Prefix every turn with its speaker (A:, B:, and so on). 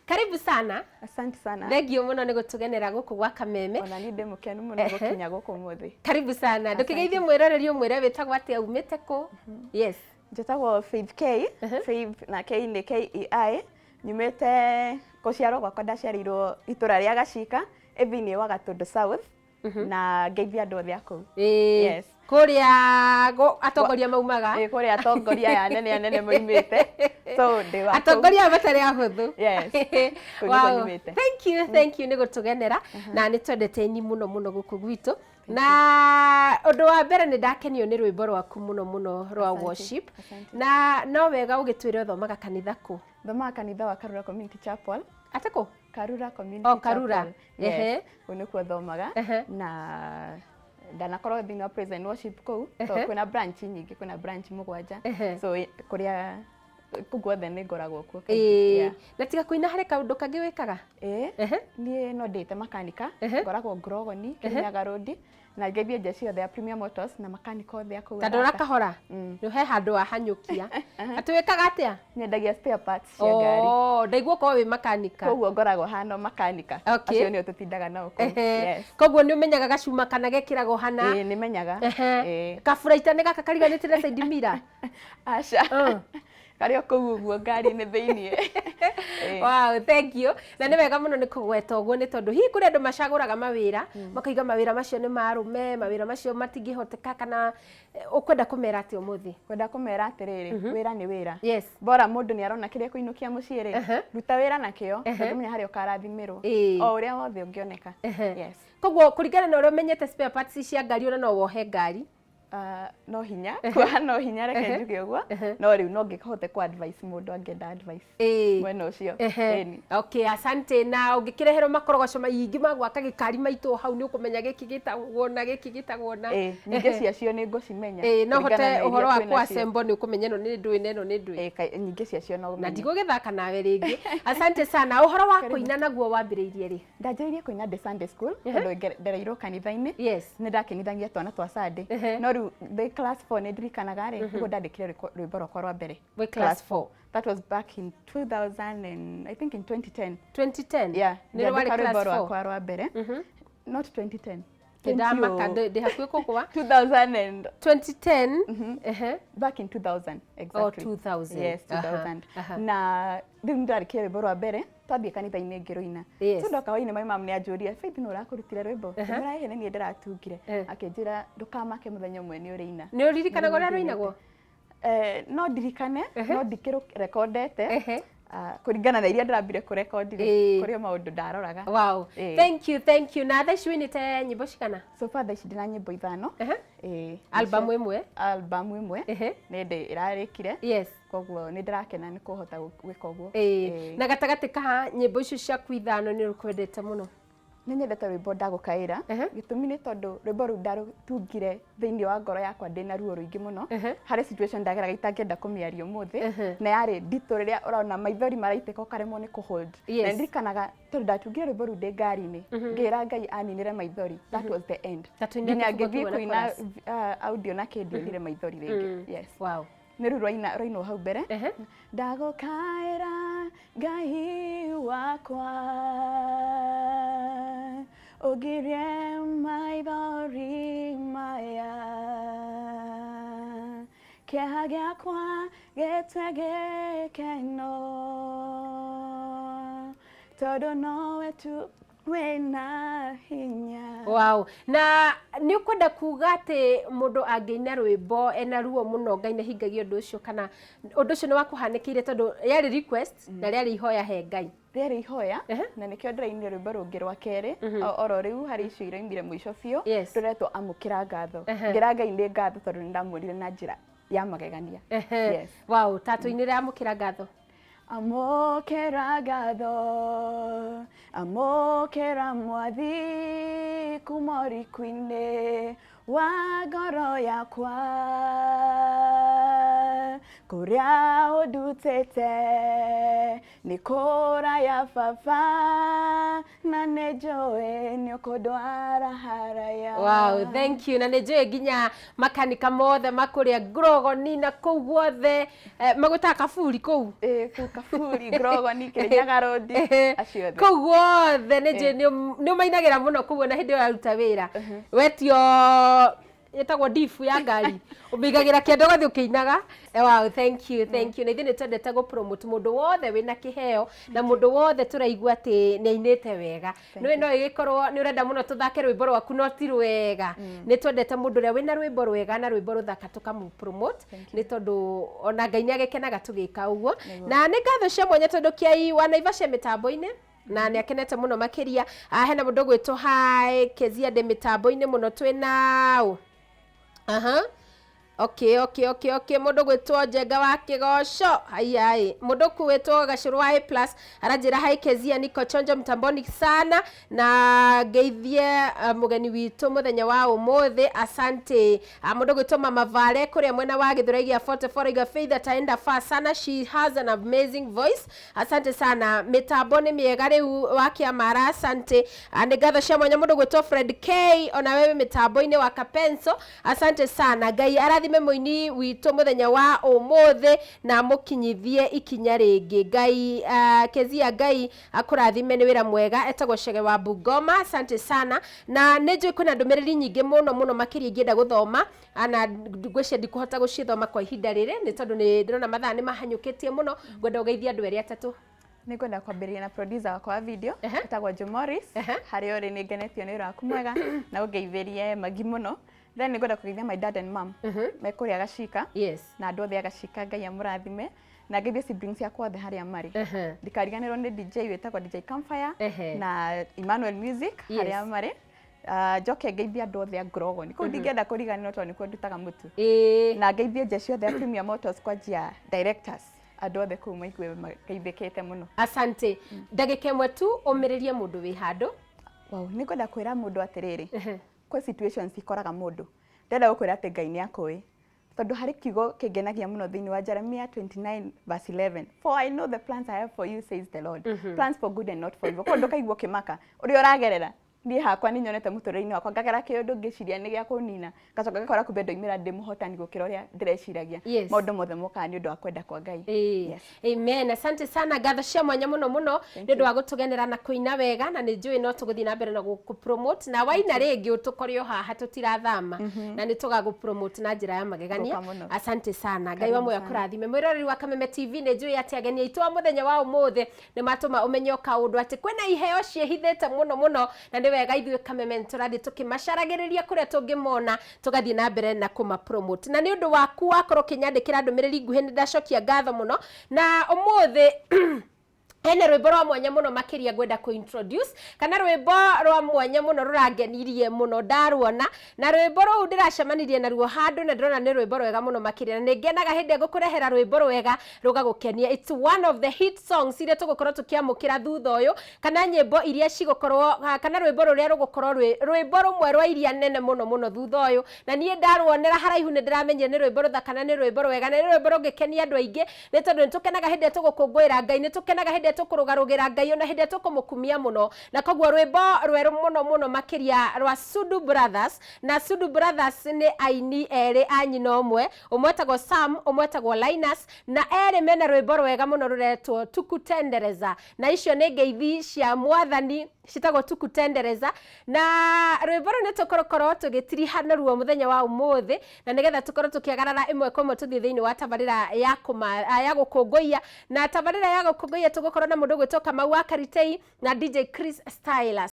A: Karibu sana.
B: Asante sana.
A: Thengio muno nĩ gũtũgenera gũkũ gwa Kameme.
B: Ona niĩ ndĩ mũkenu mũno gũkinya gũkũ ũmũthĩ.
A: Karibu sana. Ndũkĩgeithie mwĩroreri ũmwĩre wĩtagwo atĩa, umĩte kũ? Yes.
B: Njĩtagwo Faith K. Faith na K nĩ KEI. Nyumĩte gũciarwo gwakwa ndaciarĩirwo itũra rĩa Gacika, ĩ thĩinĩ wa Gatũndũ South. Na ngeithia andũ othe a kũu.
A: Yes. Kũrĩa atongoria maumaga.
B: Ĩĩ, kũrĩa atongoria aya anene anene moimĩte. So ndĩ wa kũu.
A: Atongoria aya matarĩ ahũthũ.
B: Yes. Kũu nĩkuo nyumĩte.
A: Thank you, thank you nĩ gũtũgenera na nĩ twendete inyi mũno mũno gũkũ gwitũ. Na ũndũ wa mbere nĩ ndakenio nĩ rwĩmbo rwaku mũno mũno rwa
B: Asante,
A: worship.
B: asante.
A: Na no wega ũgĩtwĩre ũthomaga kanitha kũ?
B: Thomaga kanitha wa Karura Community Chapel.
A: Atĩ kũ?
B: Karura Community
A: Oh, Karura.
B: Chapel. Yes. Kũu nĩkuo thomaga. Na ndanakorwo thĩinĩ wa praise and worship kũu tondũ kwĩna branch nyingĩ, kwĩna branch 7. So kũrĩa kũu guothe nĩ ngoragwo kuo kaingĩ. Yeah.
A: Na tiga kũina harĩ kaũndũ kangĩ wĩkaga?
B: Ĩĩ, niĩ no ndĩte makanika, ngoragwo Ngurogoni, Kirinyaga Road, na ngeithie njeci yothe ya Premier Motors na makanika othe a kũu
A: Ta ndora
B: arata.
A: Kahora. Nĩ he handũ wahanyũkia. Atĩ wĩkaga atĩa?
B: Nyendagia spare parts cia ngari.
A: Oh, ndaigua ũkorwo wĩ makanika.
B: Koguo ngoragwo hana makanika. Acio nĩo tũtindaga nao kũu. Yes.
A: Koguo nĩ ũmenyaga gacuma kana gekĩragwo hana.
B: Ĩĩ, nĩmenyaga. Ĩĩ.
A: Kaburaita nĩ gaka kariganĩtie na side mirror?
B: Aca. Karĩ o kũu ũguo ngari-inĩ thĩiniĩ. Ĩĩ.
A: Wow, thank you. Na nĩ wega mũno nĩ kũgweta ũguo nĩ tondũ hihi kũrĩ andũ macagũraga mawĩra makauga mawĩra macio nĩ ma arũme, mawĩra macio matingĩhoteka kana ũkwenda kũmera atĩa ũmũthĩ?
B: Kwenda kũmera atĩrĩrĩ, wĩra nĩ wĩra.
A: Yes.
B: Bora mũndũ nĩ arona kĩrĩa kũinũkia mũciĩ rĩ, ruta wĩra na kĩo, ndũngĩmenya harĩa ũkarathimĩrwo. O ũrĩa wothe ũngĩoneka. Yes.
A: Koguo kũringana na ũrĩa ũmenyete spare parts cia ngari ona no wohe ngari.
B: No hinya, kuoha no hinya reke njuge ũguo, no rĩu no ngĩhote kũ advice mũndũ angĩenda advice mwena ũcio. Ĩni.
A: Okay, asante. Na ũngĩkĩreherwo makorogoco maingĩ ma gwaka gĩkari maitũ hau nĩ ũkũmenya gĩkĩ gĩtagwo na gĩkĩ gĩtagwo na.
B: Ĩĩ, nyingĩ ciacio nĩ ngũcimenya.
A: Ĩĩ, no
B: kũringana
A: hote
B: na iria
A: ũhoro wa
B: twĩ nacio.
A: kũ-assemble nĩ ũkũmenya ĩno nĩ ndũĩ na ĩno nĩ ndũĩ.
B: Ĩĩ, nyingĩ ciacio no
A: Na
B: menye.
A: ndigũgĩthaka nawe rĩngĩ. Asante sana. Ũhoro wa kũina naguo wambĩrĩirie rĩ?
B: Ndanjĩrĩirie kũina ndĩ Sunday school tondũ ndereirwo kanitha-inĩ.
A: Yes.
B: Nĩ ndakenithagia twana twa Sunday. No rĩu ndĩ class 4 nĩ ndirikanaga rĩ, nĩguo ndandĩkire rwĩmbo rwakwa rwa mbere.
A: Wĩ class 4.
B: That was back in 2000 and I think in 2010.
A: 2010?
B: Yeah.
A: Nĩ rwarĩ
B: Ngĩandĩka
A: class
B: rwĩmbo
A: 4.
B: rwakwa rwa mbere. Not 2010.
A: Ndamaka ndĩ hakuhĩ kũgwa.
B: 2000 and
A: 2010. Ehe.
B: Back in 2000 exactly.
A: Oh, 2000.
B: Yes, 2000.
A: Aha.
B: Na rĩu ndarĩkia rwĩmbo rwa mbere twathiĩ kanitha-inĩ ngĩrũina.
A: Yes.
B: So ndoka hwainĩ my mom nĩ anjũria, "Faith nũ ũrakũrutire rwĩmbo?" Ngĩmwĩra, "Ĩhĩ, nĩ niĩ ndĩratungire." Akĩnjĩra, "Ndũkamake mũthenya ũmwe nĩ ũrĩina."
A: Nĩ ũririkanaga ũrĩa rũinagwo?
B: No ndirikane, no ndikĩrekondete. Kũringana na iria ndĩrambire kũrekondi rĩ, kũrĩ o maũndũ ndaroraga.
A: Wow. Thank you, thank you. Na thaa ici ũinĩte nyĩmbo cigana?
B: So far thaa ici ndĩna nyĩmbo 5. Ĩĩ.
A: Album ĩmwe?
B: Album ĩmwe. Nĩ ndĩ ĩrarĩkire.
A: Yes.
B: Koguo nĩ ndĩrakena nĩ kũhota gwĩka ũguo.
A: Ĩĩ. Na gatagatĩ ka nyĩmbo icio ciaku 5 nĩ ũrĩkũ wendete mũno?
B: Nĩ nyendete rwĩmbo Ndagũkaĩra. Gĩtũmi nĩ tondũ rwĩmbo rũu ndarũtungire thĩinĩ wa ngoro yakwa ndĩna ruo rũingĩ mũno. Harĩ situation ndageraga itangĩenda kũmĩaria ũmũthĩ. Na yarĩ nditũ rĩrĩa ũrona maithori maraitĩka ũkaremwo nĩ kũ-hold. Na ndirikanaga tondũ ndatungire rwĩmbo rũu ndĩ ngari-inĩ, ngĩra Ngai aninĩre maithori. That was the end.
A: Ta tũine
B: Nginya
A: kĩbungo
B: ngĩthiĩ
A: kĩmwe na
B: kũina
A: chorus.
B: Audio na kĩ ndionire maithori rĩngĩ. Yes.
A: Wow.
B: Nĩ rĩu rwaina rwainwo hau mbere. Ndagũkaĩra Ngai wakwa, ũngirie maithori maya, kĩeha gĩakwa gĩtue gĩkeno, tondũ nowe tu wĩna hinya.
A: Wow. Na nĩ ũkwenda kuga atĩ mũndũ angĩina rwĩmbo ena ruo mũno Ngai nĩ ahingagia ũndũ ũcio, kana ũndũ ũcio nĩ wakũhanĩkĩire tondũ rĩarĩ request na rĩarĩ ihoya he Ngai?
B: Rĩarĩ ihoya, na nĩkĩo ndĩrainire rwĩmbo rũngĩ rwa kerĩ oro rĩu harĩ icio irainire mũico biũ, rũretwo Amũkĩra Ngatho. Ngĩra Ngai nĩ ngatho tondũ nĩ ndamuonire na njĩra ya magegania. Yes.
A: Wow, ta tũinĩre Amũkĩra Ngatho.
B: Amũkĩra ngatho, amũkĩra mwathi kuma ũriku-inĩ wa ngoro yakwa. Kũrĩa ũndutĩte nĩ kũraya baba, na nĩ njũĩ nĩ ũkũndwara haraya.
A: Wow, thank you. Na nĩ njũĩ nginya makanika mothe makũrĩa Grogoni na kũu guothe, magwĩtaga kaburi kũu.
B: Ĩĩ, kũu Kaburi, Grogoni, Kĩrĩnyaga Road, acio othe.
A: Kũu guothe nĩ njũĩ nĩ ũmainagĩra mũno kũu ona hĩndĩ ĩyo ũraruta wĩra. Wetio ĩtagwo difu ya ngari, ũmĩigagĩra kĩanda ũgathiĩ ũkĩinaga. Wow, thank you, thank you. Na ithuĩ nĩ twendete gũ promote mũndũ wothe wĩna kĩheo na mũndũ wothe tũraigua atĩ nĩ ainĩte wega. Nĩũĩ no ĩgĩkorwo nĩ ũrenda mũno tũthake rwĩmbo rwaku no ti rwega. Nĩ twendete mũndũ ũrĩa wĩna rwĩmbo rwega na rwĩmbo rũthaka tũkamũ promote, nĩ tondũ ona Ngai nĩ agĩkenaga tũgĩka ũguo. Na nĩ ngatho cia mwanya tondũ Kĩai wa Naivasha mĩtambo-inĩ na nĩ akenete mũno makĩria. Hena mũndũ ũgwĩtwo hi Kezia ndĩ mĩtambo-inĩ mũno twĩna ũ. Aha. Okay. Mũndũ gwĩtwo Njenga wa Kĩgoco. Haiya. Mũndũ kwĩtwo Gacũrũ wa A plus aranjĩra hi Kezia, niko chonjo mtamboni sana na ngeithie mũgeni witũ mũthenya wa ũmũthĩ, asante. Mũndũ gwĩtwo Mama Vale kũrĩa mwena wa Gĩthũrai gĩa 44 aiga Faith ataenda far sana, she has an amazing voice, asante sana. Mĩtambo nĩ mĩega rĩu wa Kĩamara, asante. Nĩ ngatho cia mwanya mũndũ gwĩtwo Fred K ona wewe mĩtambo-inĩ wa Kapenso, asante sana. Ngai arathime mũini witũ mũthenya wa ũmũthĩ na mũkinyithie ikinya rĩngĩ. Ngai Kezia, Ngai akũrathime nĩ wĩra mwega. Etagwo Chege wa Bungoma, asante sana. Na nĩ njũĩ kwĩna ndũmĩrĩri nyingĩ mũno mũno makĩria ingĩenda gũthoma, na ngwĩciria ndikũhota gũcithoma kwa ihinda rĩrĩ nĩ tondũ nĩ ndĩrona mathaa nĩ mahanyũkĩtie mũno. Ngwenda ũgeithie andũ erĩ atatũ.
B: Nĩ ngwenda kwambĩrĩria na producer wakwa wa video etagwo Joe Morris. Harĩa ũrĩ, nĩ ngenetio nĩ wĩra waku mwega na ũngeithĩrie magi mũno. Then nĩ ngwenda kũgeithia my dad and mom me kũrĩa Gacika na andũ othe a Gacika, Ngai amũrathime, na ngeithie siblings ciakwa othe harĩa marĩ. Ndikariganĩrwo nĩ DJ wĩtagwo DJ Campfire na Emmanuel Music harĩa marĩ. Njoke ngeithie andũ othe a Grogoni kũu, ndingĩenda kũriganĩrwo tondũ nĩkuo ndutaga mũtu, na ngeithie nja ciothe a Premier Motors, kwanjia directors, andũ othe kũu maigue mageithĩkĩte mũno.
A: Asante. Ndagĩka ĩmwe tu ũmĩrĩrie mũndũ wĩ handũ.
B: Wow, nĩ ngwenda kwĩra mũndũ atĩrĩrĩ, kwĩ situations ikoraga mũndũ, ndĩrenda gũkwĩra atĩ Ngai nĩ akũĩ, tondũ harĩ kiugo kĩngenagia mũno thĩinĩ wa Jeremiah 29 verse 11, "For I know the plans I have for you, says the Lord, plans for good and not for evil." Koguo ndũkaigua ũkĩmaka ũrĩa ũragerera. Niĩ hakwa nĩ nyonete mũtũrĩre-inĩ wakwa ngagera kĩũndũ ngĩciria nĩ gĩa kũnina, ngacoka ngakora kumbe ndoimĩra ndĩ mũhotani gũkĩra ũrĩa ndĩreciragia. Maũndũ mothe mokaga nĩ ũndũ wa kwenda kwa Ngai.
A: Yes. Amen. Asante sana, ngatho cia mwanya mũno mũno nĩ ũndũ wa gũtũgenera na kũina wega, na nĩ njũĩ no tũgũthiĩ na mbere na gũkũ promote, na waina rĩngĩ ũtũkore o haha, tũtirathama na nĩ tũgagũ promote na njĩra ya magegania.
B: Gũka mũno.
A: Asante sana. Ngai wa
B: Karibu
A: muoyo
B: sana.
A: akũrathime. Mwĩroreri wa Kameme TV, nĩ njũĩ atĩ ageni aitũ a mũthenya wa ũmũthĩ nĩ matũma ũmenye o kaũndũ atĩ kwĩna iheo ciĩhithĩte mũno mũno, na nĩ wega ithuĩ Kameme nĩ tũrathiĩ tũkĩmacaragĩrĩria kũrĩa tũngĩmona, tũgathiĩ na mbere na kũma promote. Na nĩ ũndũ waku wakorwo ũkĩnyandĩkĩra ndũmĩrĩri nguhĩ, nĩ ndacokia ngatho mũno. Na ũmũthĩ hena rwĩmbo rwa mwanya mũno makĩria ngwenda kũ introduce, kana rwĩmbo rwa mwanya mũno rũrangenirie mũno ndaruona, na rwĩmbo rũu ndĩracemanirie naruo handũ na ndĩrona nĩ rwĩmbo rwega mũno makĩria, na nĩ ngenaga hĩndĩ ĩrĩa ngũkũrehera rwĩmbo rwega rũgagũkenia. It's one of the hit songs iria tũgũkorwo tũkĩamũkĩra thutha ũyũ, kana nyĩmbo iria cigũkorwo, kana rwĩmbo rũrĩa rũgũkorwo rwĩ rwĩmbo rũmwe rwa iria nene mũno mũno thutha ũyũ. Na niĩ ndaruonera haraihu nĩ ndĩramenyire nĩ rwĩmbo rũthaka na nĩ rwĩmbo rwega na nĩ rwĩmbo rũngĩkenia andũ aingĩ, nĩ tondũ nĩ tũkenaga hĩndĩ ĩrĩa tũgũkũngũĩra Ngai, nĩ tũkenaga hĩndĩ ĩrĩa tũkũrũgarũgĩra Ngai, ona hĩndĩ ĩrĩa tũkũmũkumia mũno. Na koguo rwĩmbo rwerũ mũno mũno makĩria rwa Sudu Brothers, na Sudu Brothers nĩ aini erĩ a nyina ũmwe, ũmwe etagwo Sam, ũmwe etagwo Linus, na erĩ mena rwĩmbo rwega mũno rũretwo Tukutendereza, na icio nĩ ngeithi cia mwathani citagwo Tukutendereza. Na rwĩmbo rũu nĩ tũkũkorwo tũgĩtiriha naruo mũthenya wa ũmũthĩ, na nĩgetha tũkorwo tũkĩagarara ĩmwe kwa ĩmwe tũthiĩ thĩinĩ wa tabarĩra ya kũma, ya gũkũngũiya. Na tabarĩra ya gũkũngũiya tũgũkorwo na mũndũ ũgwĩtwo Kamau wa Karitei na DJ Chris Stylus.